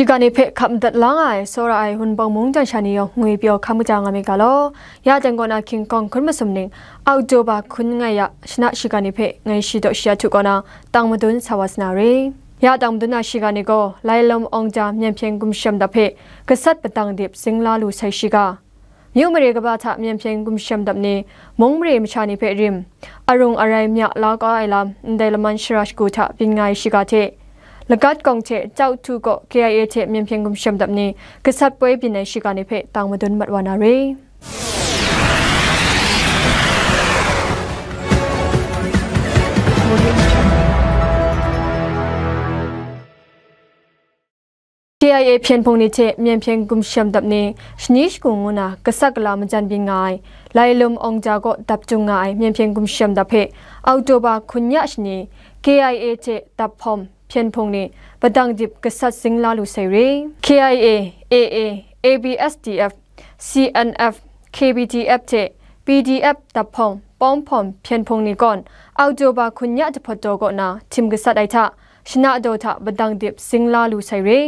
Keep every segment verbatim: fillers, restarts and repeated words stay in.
Shiga ni hpe hkap madat la nga ai, tsawra ai Wunpawng mungdan sha ni yawng ngwi pyaw hkam kaja nga myit ga law. Ya teng kaw na King Kong hkun masum ning, Oktoba hkun langai ya shana shiga ni hpe ngai shi daw shi ahtu kaw na tang madun sa wa sa na re. Ya tang madun na shiga ni gaw, Lailum Awngja Myen Hpyen Gumshem Dap hpe gasat padang dip zing la lu sai shiga. Myu mare kaba hta Myen Hpyen Gumshem Dap ni mung mare masha ni hpe rim, arung arai mya la kau ai lam, ndai laman shara shagu hta byin nga ai shiga hte, Lagat Kawng hte Chau Htu kaw K I A hte Myen Hpyen Gumshem Dap ni gasat poi byin ai shiga ni hpe tang madun mat wa na re. K I A hpyen hpung ni hte Myen Hpyen Gumshem Dap ni shani shagu ngu na gasat gala majan byin nga ai Lailum Awngja kaw dap jung nga ai Myen Hpyen Gumshem Dap hpe Oktoba hkun ya shani K I A hte dap hpawm hpyen hpung ni padang dip gasat zing la lu sai re. K I A, A A, A B S D F, C N F, K B D F hte P D F dap hpawm pawm hpawm hpyen hpung ni kawn Oktoba hkun ya jahpawt daw kaw na htim gasat ai hta, shana daw hta padang dip zing la lu sai re.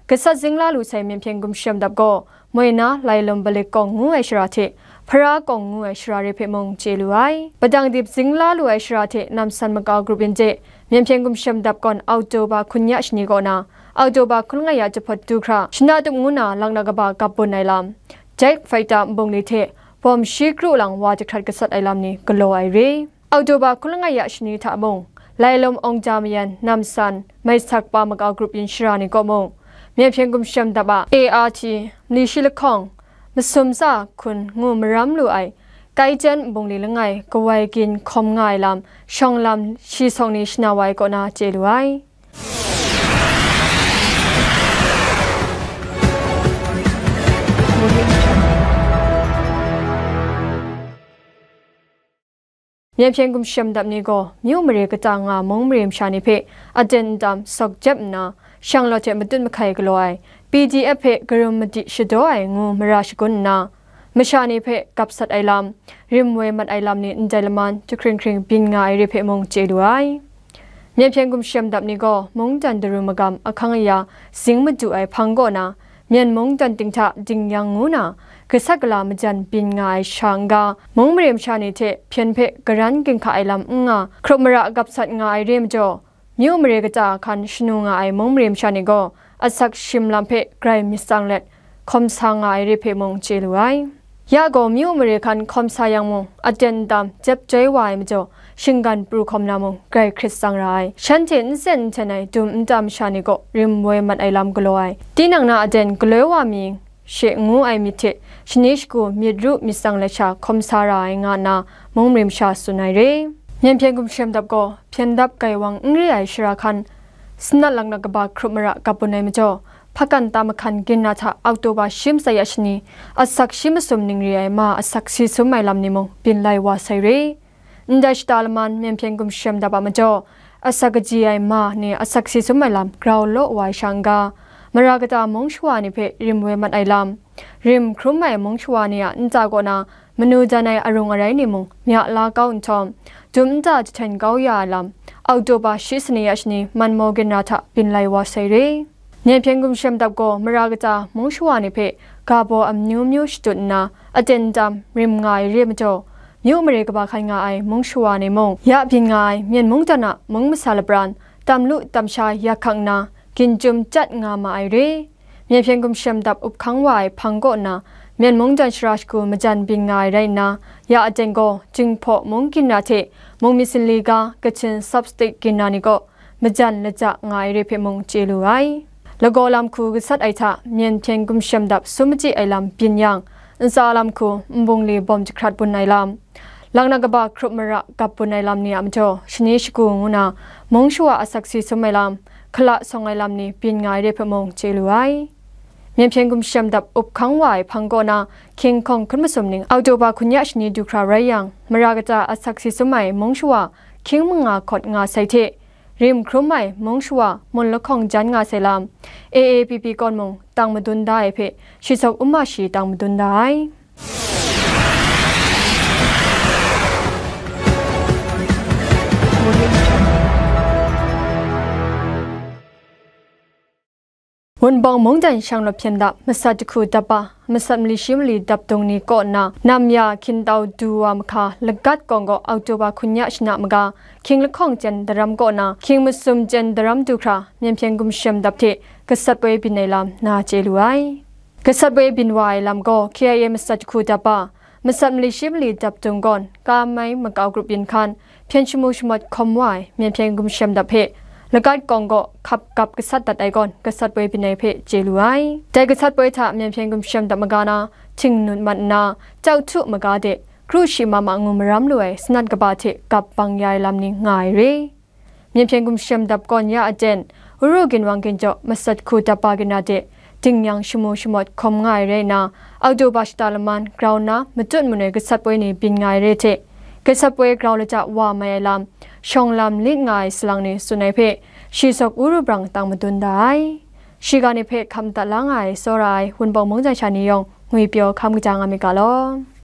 Gasat zing la lu sai Myen Hpyen Gumshem Dap gaw, moi na Lailum Balik Kawng ngu ai shara hte, Hpara Kawng ngu ai shara re hpe mung chye lu ai. Padang dip zing la lu ai shara hte Namsan Makau grup yin hte Myen Hpyen Gumshem Dap gawn Oktoba hkun ya shani kaw na, Oktoba hkun langai ya jahpawt du hkra, shana tup ngu na laknak kaba gap bun ai lam, jet fighter nbung ni hte bawm shi kru lang wa jahkrat gasat ai lam ni galaw ai re. Oktoba hkun langai ya shani hta mung, Lailum Awngja Mayan, Namsan, Maisakpa Makau grup yin shara ni kaw mung, Myen Hpyen Gumshem Dap a A R T, mali shi lahkawng, masum tsa hkun ngu maram lu ai, kai jen nbungli langai kawai gin hkawm nga ai lam, shawng lam shi sawng ni shana wa ai kaw na chye lu ai. Myen Hpyen Gumshem Dap ni gaw myu mare kata nga mung mare masha ni hpe aten atam sawk jep nna, shanglawt hte matut mahkai galaw ai, P D F hpe karum madi shadaw ai ngu mara shagun nna, masha ni hpe gap sat ai lam, rim woi mat ai lam ni ndai laman jahkring hkring byin nga ai re hpe mung chye lu ai. Myen Hpyen Gumshem Dap ni gaw mungdan daru magam ahkang aya zing madu ai hpang kaw na, Myen mungdan ting hta dingyang ngu na, gasat gala majan byin nga ai sha n-ga, mung mare masha ni hte hpyen hpe garan ginhka ai lam n nga, hkrup mara gap sat nga ai re majaw, myu mare kata hkan shanu nga ai mung mare masha ni gaw, asak shim lam hpe grai myit tsang let, hkawm sa nga ai re hpe mung chye lu ai. Ya gaw myu mare hkan hkawm sa yang mung, aten atam jep joi wa ai majaw, shinggan pru hkawm na mung, grai hkrit tsang ra ai. Shanhte n sen n hten ai dum nta masha ni kaw rim woi mat ai lam galaw ai. Tinang na aten galoi wa mi she ngu ai myit hte, shani shagu myit ru myit tsang lat sha hkawm sa ra ai nga nna, mung mare masha tsun ai re. Myen Hpyen Gumshem Dap gaw, hpyen dap gaiwang n re ai shara hkan, sanat laknak kaba hkrup mara gap bun ai majaw, Hpakan ta mahkan ginra hta Oktoba shi matsa ya shani, asak shi masum ning re ai ma asak si sum ai lam ni mung byin lai wa sai re. Ndai shata laman Myen Hpyen Gumshem Dap a majaw, asak kaji ai ma ni asak si sum ai lam grau law wa ai sha n-ga, mara kata mung shawa ni hpe rim woi mat ai lam, rim hkrum ai mung shawa ni a nta kaw na manu dan ai arung arai ni mung mya la kau nhtawm, dum nta jahten kau ya ai lam, Oktoba shi sani ya shani man maw ginra hta byin lai wa sai re. Myen Hpyen Gumshem Dap gaw mara kata mung shawa ni hpe ga baw amyu myu shatut nna, aten atam rim nga ai re majaw, myu mare kaba hkan nga ai mung shawa ni mung, ya byin nga ai Myen mungdan a mung masa lapran, tam lu tam sha yak hkak nna, gin chyum chyat nga ma ai re. Myen Hpyen Gumshem Dap up hkang wa ai hpang kaw nna, Myen mungdan shara shagu majan byin nga ai rai nna, ya aten gaw, Jinghpaw mung ginra hte, mung myit sali ga, Kachin Sub-State ginra ni kaw, majan laja nga ai re hpe mung chye lu ai. Lagaw lam hku gasat ai hta, Myen Hpyen Gumshem Dap sum machyi ai lam byin yang, ntsa lam hku nbungli bawm jahkrat bun ai lam, laknak kaba hkrup mara gap bun ai lam ni a majaw, shani shagu ngu na, mung shawa asak si sum ai lam, hkala sawng ai lam ni byin nga ai re hpe mung chye lu ai. Myen Hpyen Gumshem Dap up hkang wa ai hpang kaw na, King Kong hkun masum ning Oktoba hkun ya shani du hkra rai yang, mara kata asak si sum ai mung shawa hkying manga hkawt nga sai hte, rim hkrum ai mung shawa mun lahkawng jan nga sai lam, A A P P kawn mung tang madun da ai hpe, shi sawk um ma shi tang madun da ai. Wunpawng mungdan shanglawt hpyen dap masat jahku dap ba, masat mali shi mali dap dung ni kaw nna nam ya hkying tau du wa mahka lagat kawng gaw Oktoba hkun ya shana maga hkying lahkawng chyen daram kaw na hkying masum chyen daram du hkra myen hpyen gumshem dap hte gasat poi byin ai lam na chye lu ai. Gasat poi byin wa ai lam gaw K I A masat jahku dap ba, masat mali shi mali dap dung gawn ka mai makau grup yin hkan hpyen shamu shamawt hkawm wa ai myen hpyen gumshem dap hpe lagat kawng gaw hkap gap gasat dat ai gawn gasat poi byin ai hpe chye lu ai. Dai gasat poi hta myen hpyen gumshem dap maga na hting nut mat nna, chau htu maga de, kru shi ma ma ngu maram lu ai sanat kaba hte gap bang ya ai lam ni nga ai re. Myen hpyen gumshem dap kawn ya aten, Uru ginwang ginjaw masat jahku dap ba ginra de, dingyang shamu shamawt hkawm nga ai rai nna, Oktoba shata laman grau na matut manoi gasat poi ni byin nga ai re hte, gasat poi grau lata wa mai ai lam, shawng lam lit nga ai salang ni tsun ai hpe, shi sawk Uru brang tang madun da ai. Shiga ni hpe hkam dat la nga ai tsawra ai Wunpawng mungdan sha ni yawng ngwi pyaw hkam kaja nga myit ga law.